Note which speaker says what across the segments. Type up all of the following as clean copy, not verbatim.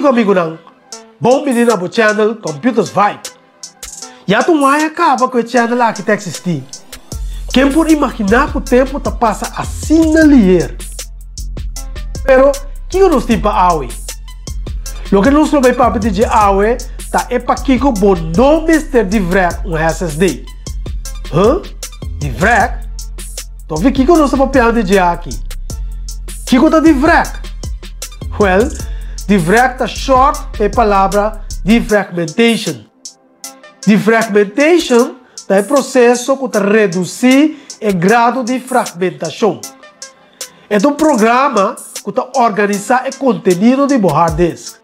Speaker 1: Kiko amigunan? Bon bini na bo channel Computers Vibe. Ya ta un aña kaba ku e channel aki ta eksistí. Ken por imaginá ku tempu ta pasa asina liher? Pero, kiko nos tin pa awe? Loke nos lo bai papia di dje awe ta e pakiko bo no mester di vrèk un SSD. Huh? Di vrèk? Tofi kiko nos ta papiando di dje aki? Kiko ta divrèk? Wèl, divrèk ta short pa e palabra defragmentation. Defragmentation ta e proseso ku ta redusí e grado di fragmentashon. E ta un programa ku ta organisá e kontenido di bo hard disk.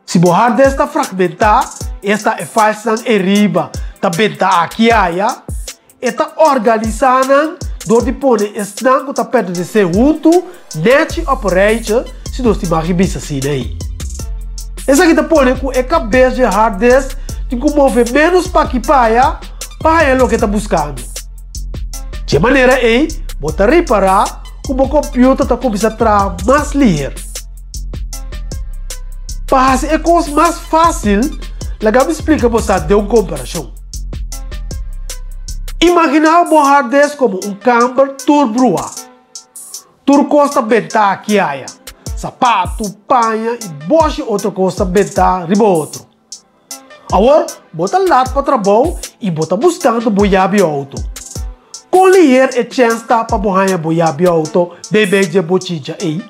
Speaker 1: Si bo hard disk ta fragmentá, esta e filesnan eriba ta benta aki aya, e ta organisá nan dor di pone esnan ku ta pertenesé huntu nèchi òf rijtje, si nos tin mag di bisa asina ei. Esaki ta pone ku e kabes dje hard disk tin ku move ménos p'aki p'aya pa haña loke e ta buskando. Dje manera ei bo ta ripará ku bo kòmpiuter ta kuminsá traha mas liher. Pa hasi e kos mas fásil, laga mi splika bo sa den un komparashon. Imaginá bo hard disk komo un kamber tur bruá. Tur kos ta bentá aki aya, sapatu, paña i boshi otro kos ta bentá riba otro. Awor, bo ta lat pa trabou i bo ta buskando bo yabi outo. Kon liher e chèns ta pa bo haña bo yabi outo meimei dje bochincha ei?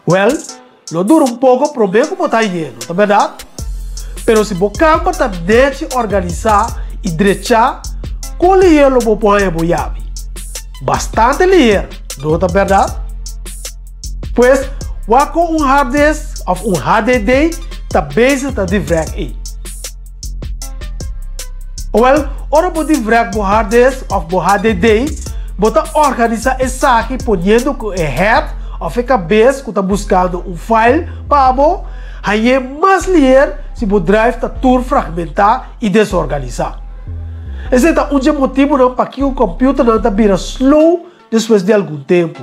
Speaker 1: Wèl, lo dura un poko promé ku bo ta hañ'é, no ta bèrdat? Pero si bo kamber ta nèchi òrganisá i drechá, kon liher lo bo por haña bo yabi? Bastante liher, no ta bèrdat? Pues, wak kon un hard disk òf un HDD ta bezig ta divrèk ei. Owel, ora bo divrèk bo hard disk òf bo HDD, bo ta òrganisá esaki poniendo ku e head òf e kabes ku ta buskando un file pa bo hañ'é mas liher si bo drive ta tur fragmentá i desorganisá. Esei ta un dje motibunan pakiko kòmpiuternan ta bira slow despues di algun tempu.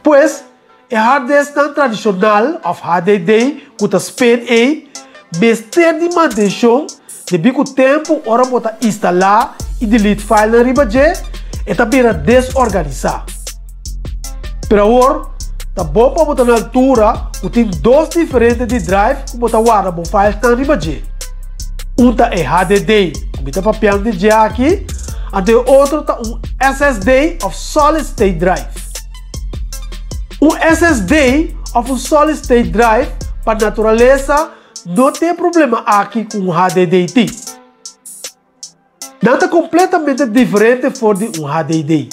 Speaker 1: Pues, e hard disknan tradishonal òf HDD ku ta spin ei mester di mantenshon debí ku tempu ora bo ta instalá i delete filenan riba dje, e ta bira desorganisá. Pero awor, ta bon pa bo ta na altura ku tin dos diferente di drive ku bo ta warda bo filesnan riba dje. Un ta e HDD ku mi ta papiando di dje aki, anto e otro ta un SSD òf Solid State Drive. Un SSD òf un Solid State Drive pa naturalesa no tin e problema aki ku un HDD tin. Nan ta kompletamente diferente for di un HDD.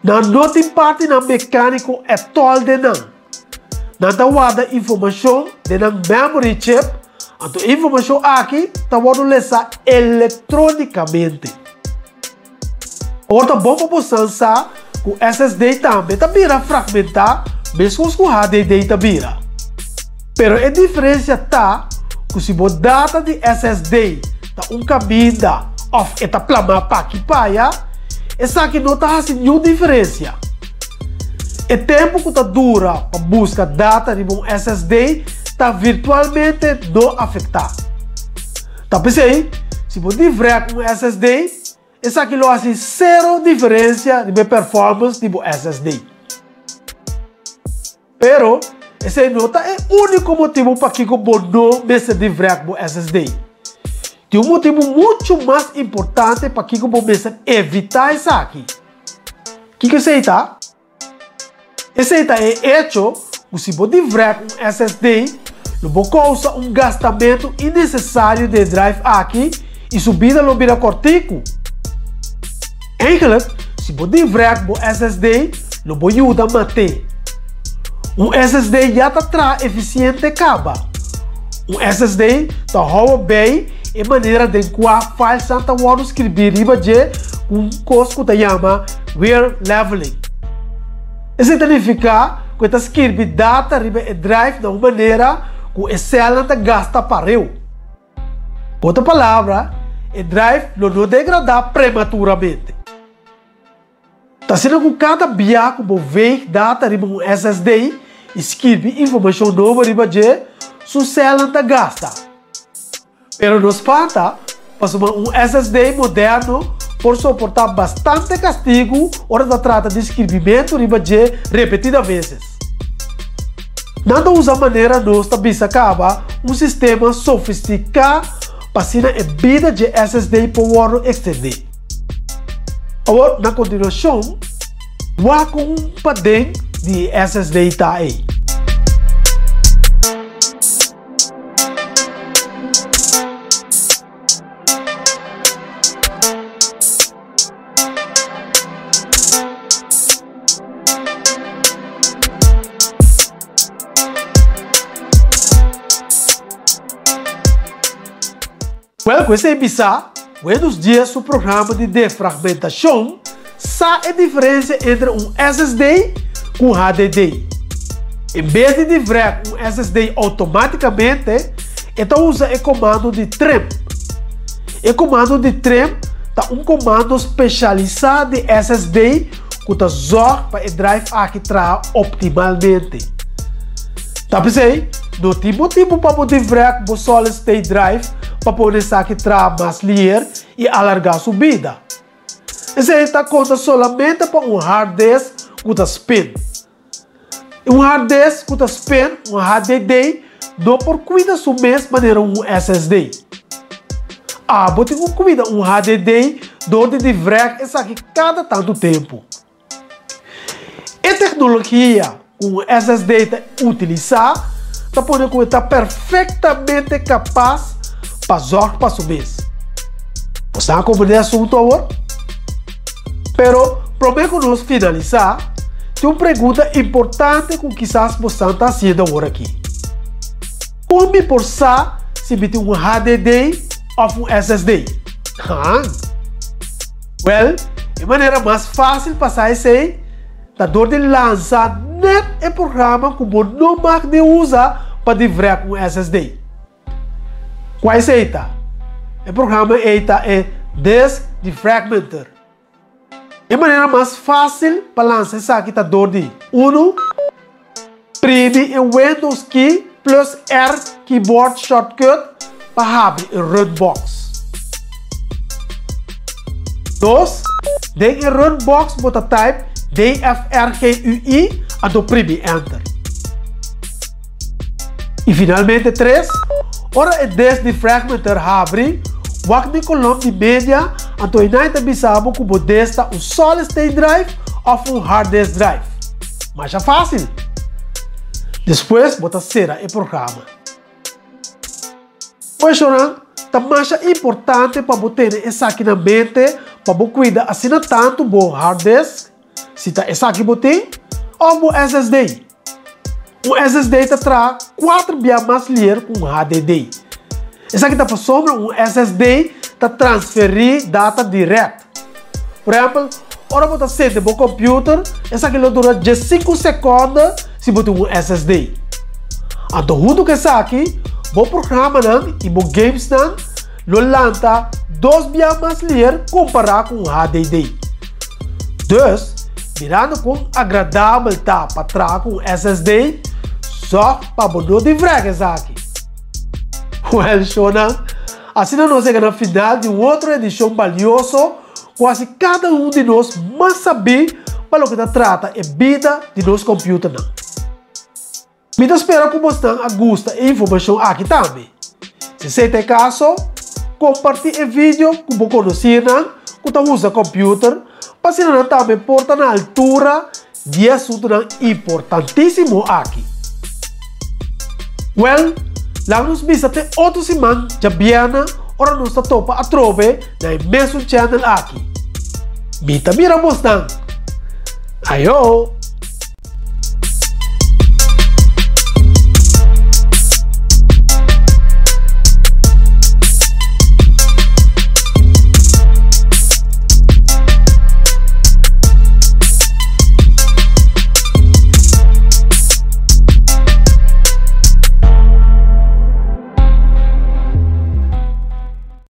Speaker 1: Nan no tin partinan mekániko ètòl den nan. Nan ta warda informashon den nan memory chip, anto e informashon aki ta wòrdu lesá elektrónikamente. Awor ta bon pa bosan sa ku SSD tambe ta bira fragmentá meskos ku HDD ta bira. Pero e diferensia ta ku si bo data di SSD ta un kaminda òf e ta plamá p'aki p'aya, esaki no ta hasi niun diferensia. E tempu ku ta dura pa buska data riba un SSD ta virtualmente no afektá. Ta p'esei, si bo divrèk un SSD, esaki lo hasi sero diferensia riba e performance di bo SSD. Pero, esei no ta e úniko motibu pakiko bo no mester divrèk bo SSD. Tin un motibu muchu mas importante pakiko bo mester evitá esaki. Kiko esei ta? Esei ta e echo ku si bo divrèk un SSD, lo bo kousa un gastamentu innesesario di e drive aki i su bida lo bira kòrtiku. Eigenlijk, si bo divrèk bo SSD, lo bo yuda mat'é. Un SSD ya ta traha efisiente kaba. Un SSD ta hou bei e manera den kua filesnan ta wòrdu skribí riba dje ku un kos ku ta yama wear leveling. Esei ta nifiká ku e ta skirbi data riba e drive na un manera ku e sèlnan ta gasta pareu. Ku otro palabra, e drive lo no degradá prematuramente. Ta asina ku kada bia ku bo veeg data riba un SSD i skirbi informashon nobo riba dje, su sèlnan ta gasta. Pero no spanta, pasobra un SSD moderno por soportá bastante kastigu ora ta trata di skirbimentu riba dje repetida veces. Nan ta usa manera nos ta bisa kaba un sistema sofistiká pa asina e bida dje SSD por wòrdu ekstendé. Awor, na kontinuashon, wak kon un paden di e SSD ta ei. Wel, ku esei bisa, Windows dies su programa di defragmentashon sa e diferensia entre un SSD ku un HDD. En bes di defrag un SSD outomátikamente, e ta usa e komando di trim. E komando di trim ta un komando speshalisá di SSD ku ta zòrg pa e drive aki traha optimalmente. Ta p'esei, no tin motibu pa bo defrag bo solid state drive pa pone esaki traha mas liher i alargá su bida. Esei ta konta solamente pa un hard disk ku ta spin. Un hard disk ku ta spin, un HDD, no por kuida su mes manera un SSD. Abo tin ku kuida un HDD dor di divrèk esaki kada tantu tempu. E teknologia ku un SSD ta utilisá ta pone ku e ta perfektamente kapas pa zòrg pa su mes. Bo sa komprendé e asuntu awor? Pero, promé ku nos finalisá, tin un pregunta importante ku kisas bosan ta hasiendo aworakí. Kon mi por sa si mi tin un HDD òf un SSD? Han! Wèl, e manera mas fásil pa sa esei ta dor di lansa nèt e programa ku bo no mag di usa pa divrèk un SSD. Kua esei ta? E programa ei ta e Disk Defragmenter. E manera mas fásil pa lansa esaki ta dor di, unu, primi e Windows key plus R keyboard shortcut pa habri e Run box. Dos, den e Run box bo ta type DFRGUI anto primi Enter. I finalmente tres, ora e Disk Defragmenter habri, wak den kolom di media anto einan e ta bisa bo ku bo disk ta un solid state drive òf un hard disk drive. Masha fásil! Despues bo ta sera e programa. Cuestionnan, Ta masha importante pa bo tene esaki na mente pa bo cuida asina tantu bo hard disk, si ta esaki bo tin, of bo SSD. Un SSD ta traha cuater bia mas liher cu un HDD. Esaki ta pasobra un SSD ta transferi data direct. Por ehempel, ora bo ta sende bo computer, esaki lo dura diesinku seconde si bo tin un SSD. Anto hunto ku esaki, bo programanan i bo gamesnan lo lanta dos bia mas liher kompará ku un HDD. Dus, mirando kon agradabel ta pa traha ku un SSD, zòg pa bo no divrèk esaki. Wèl, shownan, Asina nos yega na final di un otro edishon balioso ku hasi kada un di nos mas sabí pa loke ta trata e bida di nos kòmpiuternan. Mi ta spera ku bosnan a gusta e informashon aki tambe. Si esei ta e kaso, kompartí e video ku bo konosínan ku ta usa kòmpiuter pa asina nan tambe por ta na altura di e asuntunan importantísimo aki. Wèl, laga nos bisa te otro siman djabièrnè ora nos ta topa atrobe na e mesun channel aki. Mi ta mira bosnan! Ayo!